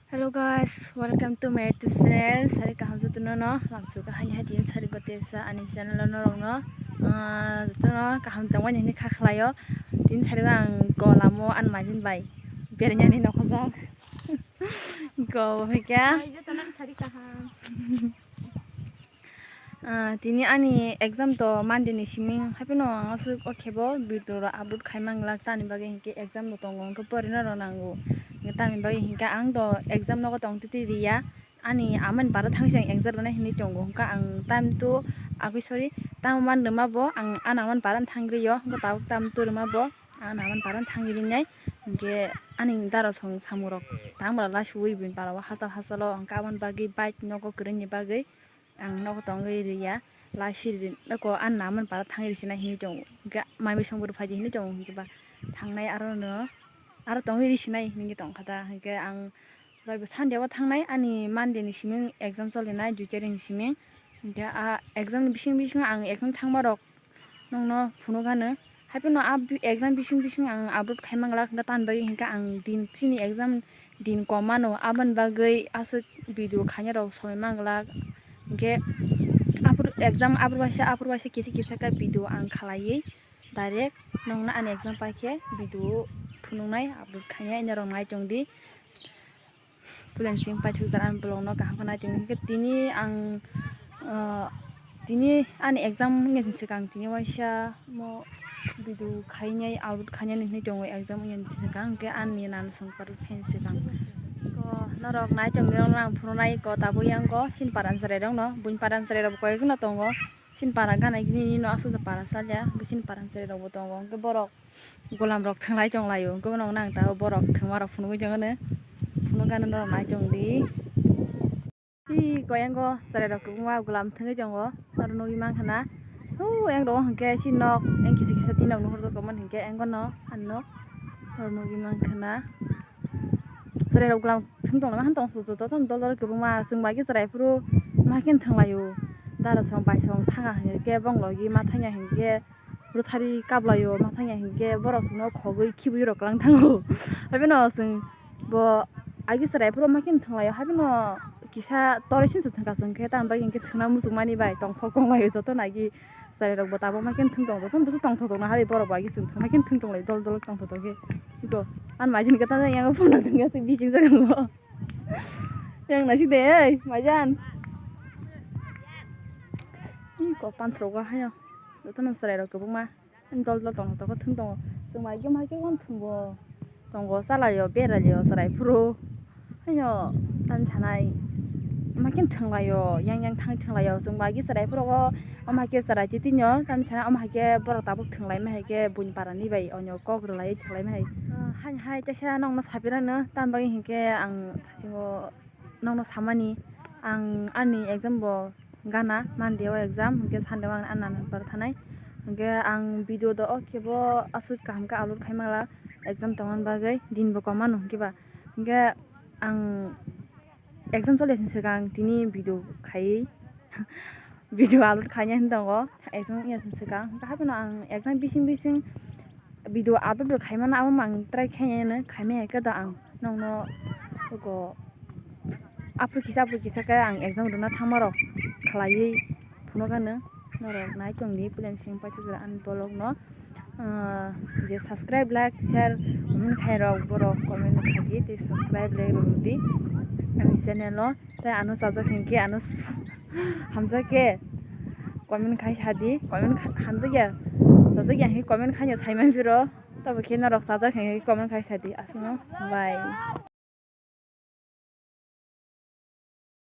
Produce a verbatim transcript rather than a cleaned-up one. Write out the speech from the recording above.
Hello guys, welcome to my YouTube channel. Sari kaham jotono no, lamsuka hani hai din sari gote sa ani channel no rok no. Ah, jotono kaham tongmani hini kha khlaio. Din sari ang go lamo an majin bai. Bernyani no khajak. Go hika. Hai jotono sari kaham. Ah, tini ani exam to Monday ni siming, hapheno ang aswk o khe bo video rok upload khai mang glak, tamni bagwi hinkhe exam bo tongo, hinkhe porina rw nango. Hinkhe tamni bagwi hinkhe ang to exam nogo tong titi riya, ani amani para thangwi se ang exam rwnai hinwi tongo. Hinkhe ang time to agwi, sorry, tamo man rwma bo ang ani amani para thangwi rw-o, hinkhe tabuk time to rwma bo ang ani amani para thangwi rinai. Hinkhe ani dara song samung rok tang bwla lasuwi bini para o hachal hachal o, hinkhe aboni bagwi bike nogo kwrwini bagwi ang nogo tongwi riya, lai siri noko ani naman para thangwi risinai hinwi tongo. Hinkhe mai bising bwrwi phaidi hinwi tongo, hinkhe ba thangnai aro no, aro tongwi risinai hinwi tongkha da. Hinkhe ang roibo Sunday o thangnai, ani Monday ni siming exam cholinai, dui tarik ni siming. Hinkhe a exam ni bising bisingo ang exam thangma rok nongno phunuk ano. Hapheno a bi-, exam bising bising ang upload khai mang glak, hinkhe tamni bagwi hinkhe ang din chini exam din kom mano, aboni bagwi aswk video khaina rok soi mang glak. Hinkhe aphuru exam aphuru waisa, aphuru waisa kisa kisa khe video ang khalaiwi direct nongno ani exam paikhe video phunuknai upload khainai, norok nai tongdi. Pulensing paithakjak ani vlog no kaham khe nai tongdi. Hinkhe tini ang, ah, tini ani exam wngya sini swkang tini waisa mo video khainai upload khainani hinwi tongo exam wngya sini swkang, hinkhe ani nan song parw phaini swkang. Ko norok nai tongdi, norok ang phunuknai ko tabuk yang ko chini paran chwrai rok no, buini paran chwrai rok bo koi ekjano tongo. Chini para gana nini no aswk para salya, bo chini para chwrai rok bo tongo, hwnkhe borok golam rok thwnglai tonglaio, hwnkhe bono nang tabuk borok thwngma rok phunugwi tongmani, phunuk gana norok nai tongdi. Tei koyango chwrai rok kwbangma golam thwngwi tongo, aro nugwi mankha na. Huu, yang rok hwnkhe chini nok, yang kisa kisa tini nok nuhur tongmani hwnkhe, yang bono ano oro nugwi mankha na. Chwrai rok golam thwng tonglaima han tong su joto tong dol dol kwbangma, chwng bai khe chwrai phuru ma khe thwnglaio, dara song bai song thanga hinkhe bong logi ma thangya hinkhe rwthari kaplaio, ma thangya hinkhe borok chwngno khogwi khibwi rok kwlang thango. Haibeno chwng bo agi chwrai phuru ma khe thwnglaio, haibeno kisa toroi sini se thwngkha chwng khe, tamni bagwi hinkhe thwngna muchungmani bai tongthok tonglaio joto nagi. Chwrai rok bo tabuk ma khe thwng tong, joto bwswk tongthok tongna hari borok bo agi chwng thwng ma khe thwng tong lai dol dol tongthok tong khe. Iko ani majini khe ta yang phone thwng khe bising jaga bo. Yang nasi de ei majan. Iko panthro go hayo. Joto no chwrai rok kwbangma dol dol tongthok tong khe thwng tongo. Chwng ma agi ma khe thwng bo. Tongo, chalaio, beraio, chwrai phuru. Haino, tani sanai, ma khe thwnglaio, yang yang thangwi thwnglaio. Chwng bai khe chwrai phuru o, omo hai khe chwrai twi twi no, tani sanai, omo hai khe borok tabuk thwnglaima hai khe buini para ni bai, onyo kok rwlai thwnglaima hai. Ah, haini hai teisa nokno sapirano, tamni bagwi hinkhe ang thasingo nokno samani, ang ani exam bo gana Monday o exam, hinkhe Sunday o ang ani nana bar thanai. Hinkhe ang video do o khe bo aswk kaham khe upload khai mangla, exam tongmani bagwi din bo kom mano hinkhe ba. Hinkhe ang exam choli sini swkang tini video khaiwi video upload khaina hinwi tongo, exam wngya sini swkang. Hinkhe hapheno ang exam bising bising video upload rok khaimano, abo mang try khainai, khaimai khe da ang nokno go aphuru kisa aphuru kisa khe ang exam rwna thangma rok khlaiwi phunukgano norok nai tongdi, puila sing paithakjak ani vlog no, ah, je subscribe, like, share, comment khai rok borok comment khaidi tei subscribe, like rok rwdi ani channel o. Tei ano chajak hinkhe ano hamjak khe comment khai sadi, comment kha-, hamjakya, chajakya hinkhe comment khaina saiman phiro, tabo khe norok chajak hinkhe comment khai sadi, aswkno bye.